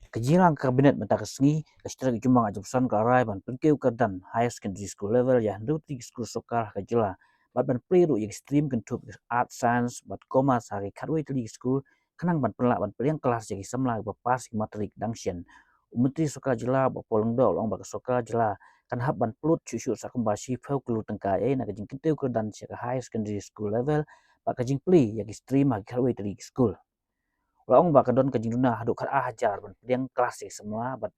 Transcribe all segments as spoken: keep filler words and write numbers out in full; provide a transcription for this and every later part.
Ka jingrang ka Cabinet mynta ka sngi, ka shi tarik Jymmang ar hajar arphew san, ka la rai ban pynkiew kyrdan Higher Secondary School level ïa hynriew tylli ki skul sorkar ha ka jylla, bad ban plie ruh ïa ki stream kynthup Arts, Science bad Commerce ha ki khatwei tylli ki skul, khnang ban pynlah ban pdiang klas ïa ki samla kiba pass ïa ki matrik dang shen. U Myntri Sorkar Jylla, Bah Paul Lyngdoh, u la ong ba ka sorkar jylla kan hap ban pynlut shuh shuh sa kumba shiphew klur tyngka ei na ka jingkyntiew kyrdan sha ka Higher Secondary School level bad ka jingplie ïa ki stream ha ki khatwei tylli ki skul. U la ong ba ka don ka jingduna haduh khatar hajar ban pdiang klas ïa ki samla, bad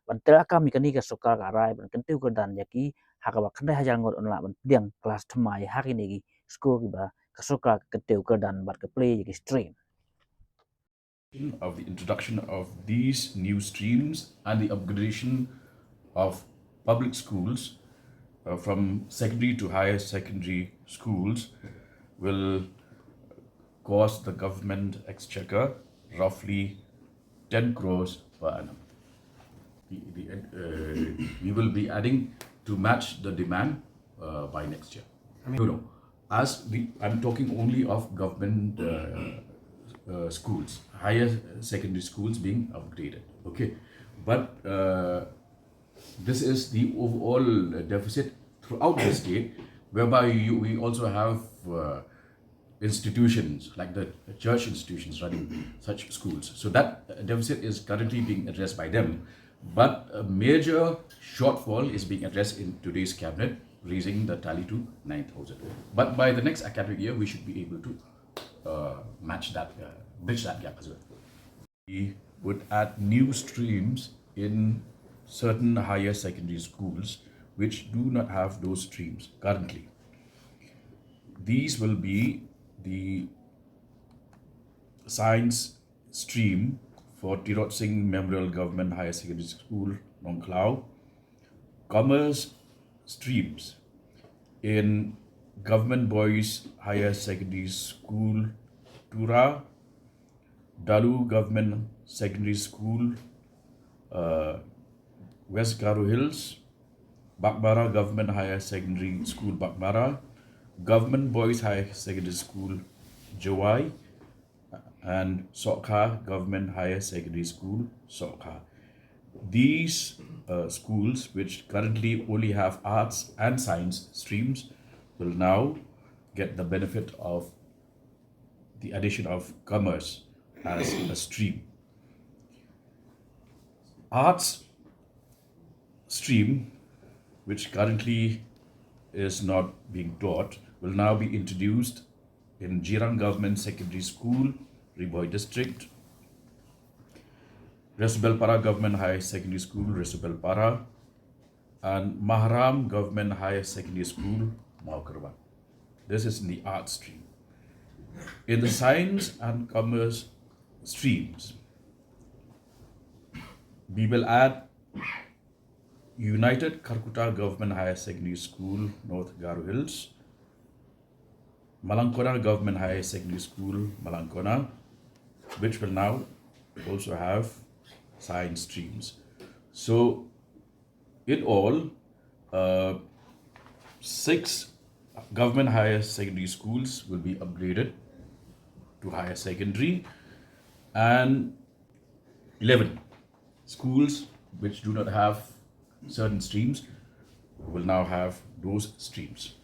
ban tyrwa kam ïa kane ka sorkar ka la rai ban kyntiew kyrdan ïa ki, ha kaba khyndai hajar ngut yn lah ban pdiang klas thymmai ha kine ki skul kiba ka sorkar ka kyntiew kyrdan bad ka plie ïa ki stream. Of the introduction of these new streams and the upgradation of public schools, uh, from secondary to higher secondary schools will cost the government exchequer roughly ten crores per annum. The, the, uh, we will be adding to match the demand, uh, by next year. I mean, no, no. As the, I'm talking only of government, uh, uh, schools, higher secondary schools being upgraded. Okay, but, uh, this is the overall deficit throughout the state, whereby you, we also have, uh, institutions like the church institutions running such schools. So that deficit is currently being addressed by them. But a major shortfall is being addressed in today's cabinet, raising the tally to nine thousand. But by the next academic year, we should be able to, uh, match that, uh, bridge that gap as well. We would add new streams in certain higher secondary schools which do not have those streams currently. These will be the science stream for Tirot Sing Memorial Government Higher Secondary School, Nongkhlaw, commerce streams in Government Boys Higher Secondary School, Tura, Dalu Government Secondary School, uh, West Garo Hills, Baghmara Government Higher Secondary School, Baghmara, Government Boys Higher Secondary School, Jowai, and Sohkha Government Higher Secondary School, Sohkha. These, uh, schools, which currently only have arts and science streams, will now get the benefit of the addition of commerce as a stream. Arts stream, which currently is not being taught, will now be introduced in Jirang Government Secondary School, Ri Bhoi District, Resubelpara Government Higher Secondary School, Resubelpara, and Maharam Government Higher Secondary School, Mawkyrwat. This is in the arts stream. In the science and commerce streams, we will add United Kharkutta Government Higher Secondary School, North Garo Hills, Malangkona Government Higher Secondary School, Malangkona, which will now also have science streams. So, in all, uh, six government higher secondary schools will be upgraded to higher secondary, and eleven schools which do not have certain streams will now have those streams.